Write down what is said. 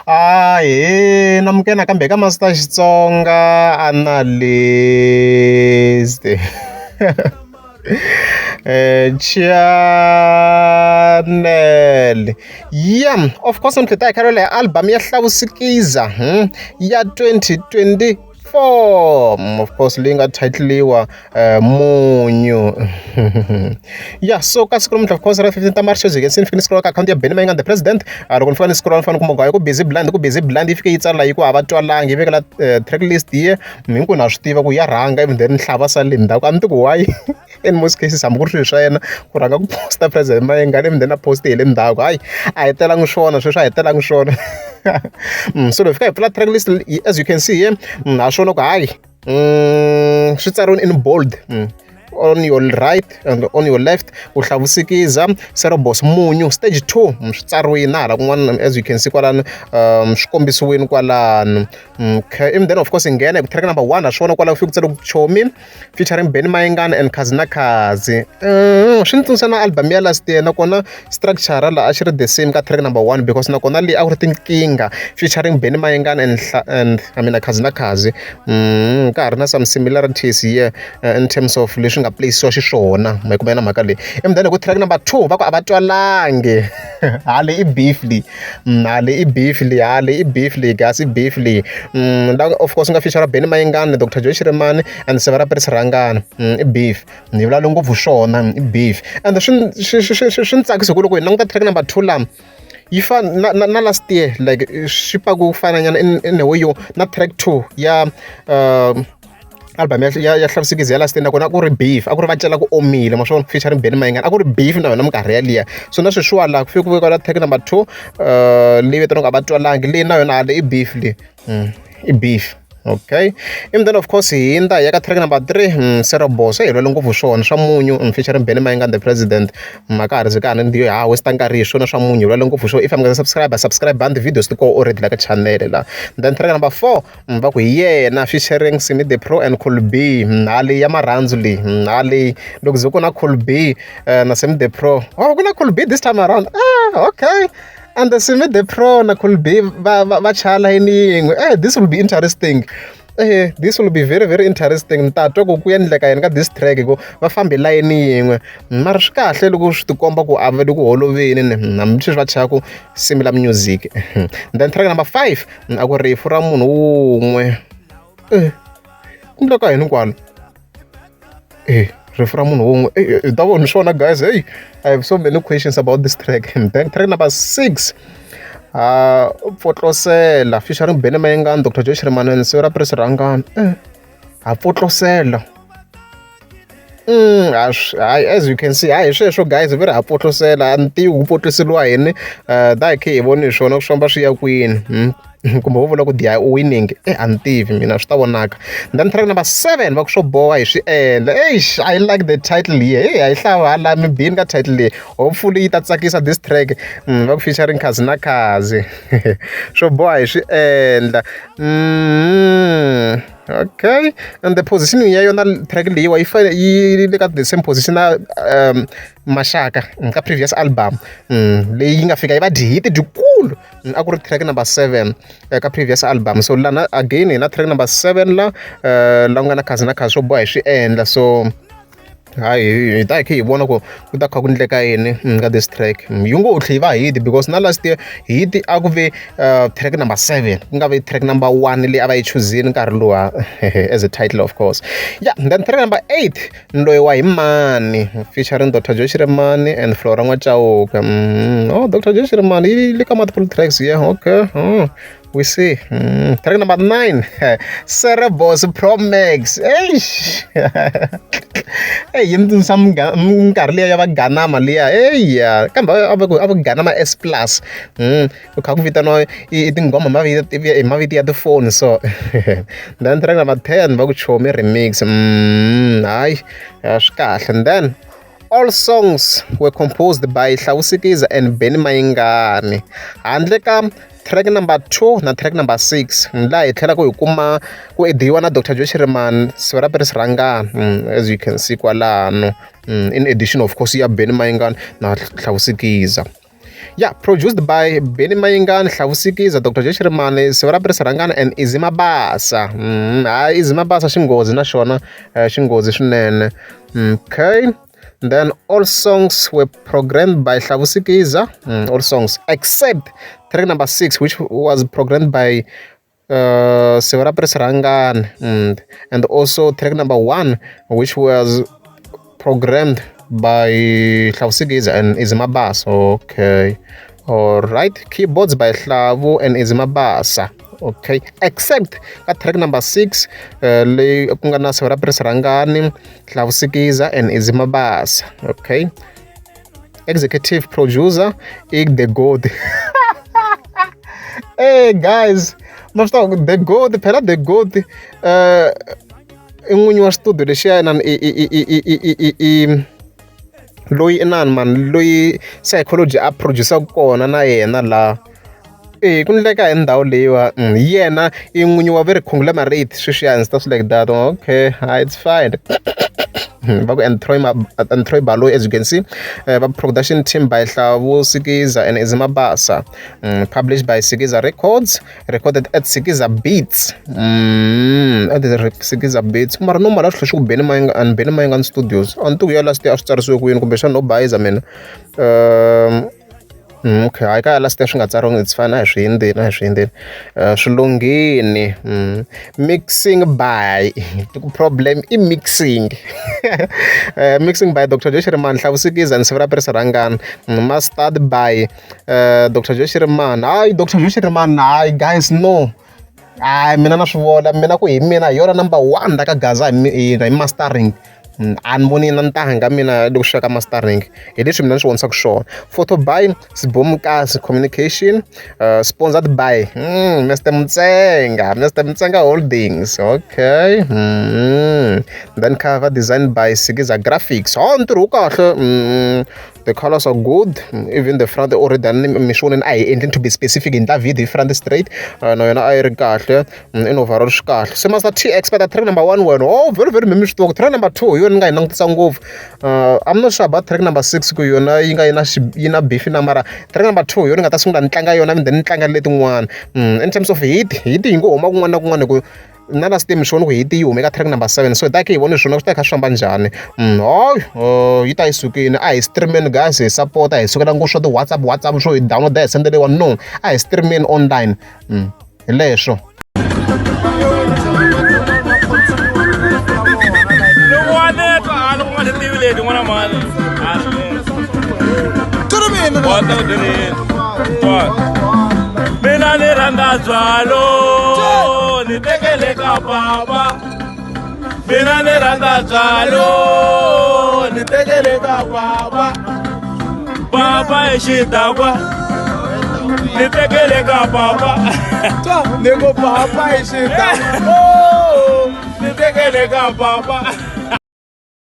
Ahee namukela nakambe ka Master Xitsonga Analyst channel ya of course namuntlha hi ta hi kha hi album ya Hlavusikiza ya 2024 of course leyi nga title-iwa Munyu ya so ka siku namuntlha of course ra 15 ta March as you can see ni fike ni scroll ka akhawunti ya Benny Mayengani the president loko ni fika ni scroll ni fanele ni kuma ku hayi ku busy blind ku busy blind yi fike yi tsala yi ku a va twalangi yi vekela track list yi hinkwenu ha swi tiva ku ya rhanga even then Nhlava sale le ndzhaku a ni tivi ku why in most cases hambi ku ri swilo swa yena ku rhanga ku post-a president Mayengani even then a post hi le ndzhaku hayi a hi telangi swona sweswo a hi telangi swona so loko hi fika hi pfula track list as you can see here ha swona ku hayi swi tsariwile in bold on your right and on your left ku Hlavusikiza Cerebos Munyu stage 2 swi tsariwile na hala kun'wana as you can see kwalano swi kombisiwile kwalano okay and then of course hi nghena hi ku track number 1 ha swona kwala ku fike ku tsariwe ku Chomi featuring Benny Mayengani and Khazi na Khazi swi ni tsundzuxa na album ya last year nakona structure la a xi ri the same ka track number 1 because nakona leyi a ku ri tinkingha featuring Benny Mayengani and I mean Khazi na Khazi ka ha ri na some similarities here in terms of leswi nga playisiwa xiswona ma yi kuma na mhaka leyi and then ku track number 2 va ku a va twalangi hale i beef leyi hale i beef leyi hale i beef leyi gasi i beef leyi la of course nga feature Benny Mayengani Dr Joe Shirimani and Sivara Paris Rhangani i beef ni vulavula ngopfu swona i beef and swi swi swi swi ni tsakisa hi ku loko hi languta track number 2 lama yi fana na last year like swi pfa ku fana nyana in a way yo na track 2 ya album ya Hlavusikiza ya last year nakona a ku ri beef a ku ri va cela ku omile ma swona featuring Benny Mayengani a ku ri beef na yona minkarhi yaliya so na sweswiwa laha ku fike ku vekiwa track number 2 leyi vitaniwaka a va twalangi leyi na yona hale i beef leyi i beef okay and then of course hi hundza hi ya ka track number 3 Cerebos hi lwele ngopfu swona swa Munyu featuring Benny Mayengani the president mhaka ha ri ka ni ha waste nkarhi hi swona swa Munyu hi lwele ngopfu swona if mi nga subscribe subscribe and videos ti koho already la ka channel la then track number 4 va ku hi yena featuring Simi the Pro and Cool B hale ya marhandzu leyi hale loko ze ku na Cool B na Simi the Pro oh ku na Cool B this time around ah okay and the Simi the Pro na Cool B va va va chaya layini yin'we this will be interesting this will be very very interesting ni ta twa ku ku endleka yini ka this track ku va fambe layini yin'we mara swi kahle loko swi tikomba ku a va le ku holoveni ni hambi sweswi va chayaku similar music then track number 5 a ku rifu ra munhu wun'we ku endleka yini kwala rifu ra munhu wun'we hi ta vona swona guys hey I have so many questions about this track then track number 6 Pfotlosela featuring Benny Mayengani Dr Joe Shirimani and Sivara Paris Rhangani ha pfotlosela hayi as you can see hayi sweswo guys ve ri ha pfotlosela a ni tivi ku pfotloseriwa yini da hi khe hi voni hi swona ku swi famba swi ya kwini kumbe vo vula ku they are winning a ni tivi mina swi ta vonaka then track number 7 va ku swo boha hi swi endla eish I like the title here hey a yi hlava hala mi bini ka title leyi hopefully yi ta tsakisa this track va ku featuring Khazi na Khazi swo boha hi swi endla okay and the positioning ya yona track leyiwa yi fane yi le ka the same position na Maxaka ka previous album leyi yi nga fika yi va dyi hit dyikulu a ku ri track number 7 ka previous album so lana again hi na track number 7 la la ku nga na Khazi na Khazi swo boha hi swi endla so hayi hi ta hi kha hi vona ku ku ta kha ku endleka yini ka this track yi ngo tlhe yi va hit because na last year hit a ku ve track number 7 ku nga vi track number 1 leyi a va yi chuzini nkarhi luwa as a title of course yeah then track number 8 Loyi wa hi mani featuring Dr Joe Shirimani and Flora N'wachauke oh Dr Joe Shirimani yi le ka multiple tracks yeah okay oh we see track number 9 Cerebos Pro Max eish hey yi ni tsundzuxa minkarhi liya ya va Ganama liya eya kambe a va ku a va ku Ganama S plus ku kha ku vitaniwa i tinghoma hi mavito ya tifoni so then track number 10 va ku Chomi remix hayi swi kahle and then all songs were composed by Hlavusikiza and Benny Mayengani handle ka track number 2 na track number 6 laha hi tlhelaka hi kuma ku ediwa na Dr Joe Shirimani Sivara Paris Rhangani as you can see kwalano in addition of course ya Benny Mayengani na Hlavusikiza. Yeah, produced by Benny Mayengani, Hlavu Sikiza, Dr J Shirimani, Sivara Rhangani and Izzy Mabasa. Hayi, Izzy Mabasa xinghozi na xona, xinghozi swinene. Okay, then all songs were programmed by Hlavu Sikiza, all songs except track number 6, which was programmed by Sivara Rhangani, and also track number 1, which was programmed by Hlavu Sikiza and Izzy Mabasa. Okay, all right, keyboards by Hlavu and Izzy Mabasa. Okay, except ka track number 6, leyi ku nga na Sivara Rhangani, Hlavu Sikiza and Izzy Mabasa. Okay, executive producer ik The God. Hey guys, ma swi tiva The God phela, The God i n'winyi wa studio lexiya inani i loyi inani man loyi Psychology a producer kona na yena laha e ku ndleka hi ndhawu leyiwa. Yena i n'winyi wa very conglomerate sweswiya and stuff like that. Okay, it's fine. Va ku and Troy Baloyi, as you can see, va production team by Hlavu Sikiza and Izzy Mabasa, published by Sikiza Records, recorded at Sikiza Beats, at the Sikiza Beats. Mara no mara swi ku Benny Mayengani and Benny Mayengani Studios a ni tiku ya last year a swi tsarisiwe kwini, kumbexana no bayiza mina. Okay, hayi, ka last year swi nga tsariwangi, it's fine, a hi swi hindzeni, a hi swi hindzeni, swi lunghini. Mixing by, problem i mixing, mixing by Dr Joe Shirimani, Hlavu Sikiza and Sivara Rhangani, mastered by Dr Joe Shirimani. Hayi, Dr Joe Shirimani, hayi guys, no, hayi, mina na swi vona mina ku hi mina hi yona number one la ka Gaza hi mastering. A ni voni na ntanga mina loko swi ka mastering, hi leswi mina ni swi vonisaka swona. Photo by Sibomkasi Communication, sponsored by Mr Mtsenga, Mr Mtsenga Holdings. Okay. Then cover designed by Sikiza Graphics. Oh, ntirho wu kahle. The colors are good, even the front already mi swi vonini, a hi endleni to be specific hi ndla video hi front straight, na yona a yi ri kahle. In overall swi kahle. Se Master T expert track number 1 wena, oh, very very mi swi tiva ku track number 2 hi yona ni nga yi langutisa ngopfu. I'm not sure about track number 6 ku yona yi nga yi na yi na beef na, mara track number 2 hi yona ni nga ta sungula ni tlanga yona, then ni tlanga letin'wana. In terms of hit, hit yi ngo huma kun'wana na kun'wana, hi ku na last time swi vona ku hit yi hume ka track number 7, so hi ta khe hi vone swona swi ta kha swi famba njhani. Hayi, yi ta yi sukile. A hi streameni guys, hi support, hi sukela ngopfu swa ti-WhatsApp, WhatsApp swo hi download hi sendeliwa, no, a hi streameni online. Hi leswo. Loko wa netwa a loko nga swi tivi leti n'wana mani wa ta ku byeleni, mina ni rhandza byalo, ni tekele ka baba, mina ni rhandza byalo, ni tekele ka baba, baba i xidakwa, ni tekele ka baba, ni ku baba i xidakwa, ni tekele ka baba.